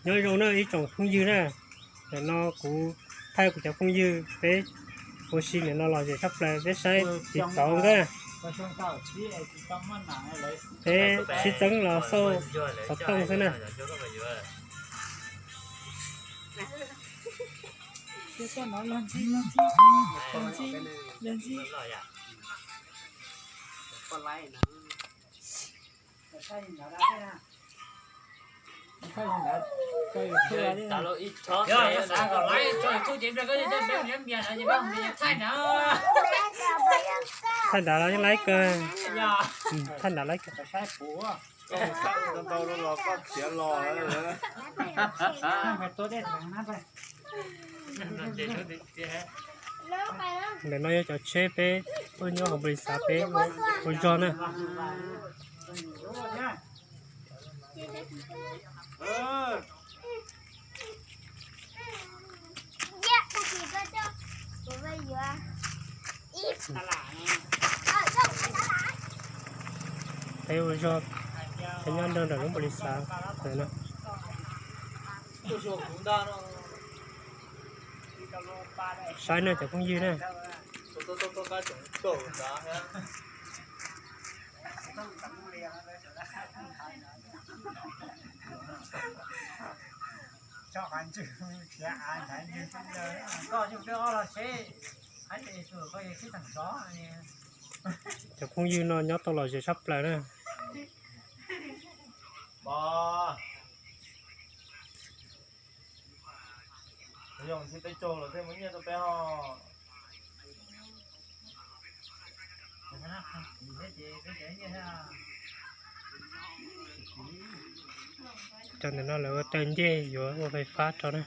Nyob zoo na ib tsoom phooj ywg na, ntawm no kuv thaij kuv cov phooj ywg peb ua si ntawm no los zem tshaj plaws, peb saib tiv tauv nkawd na. Peb sib txeeb los xauj xov tooj xwb na. Thaij nrad los yeej laib kawg, thaij nrad laib kawg. Ntawm no yog cov tsheb peb tuaj nyob hauv npaus lis xav peb ua zog na. Peb ua zog, peb nyob nrog nram lub npaus lis xav ntawm no. Saib na cov phooj ywg na. Cov phooj ywg no nyob tau lom zem tshaj plaws na. Cov ntawm no lawv ua taw ncej yuav ua fais fab rau na.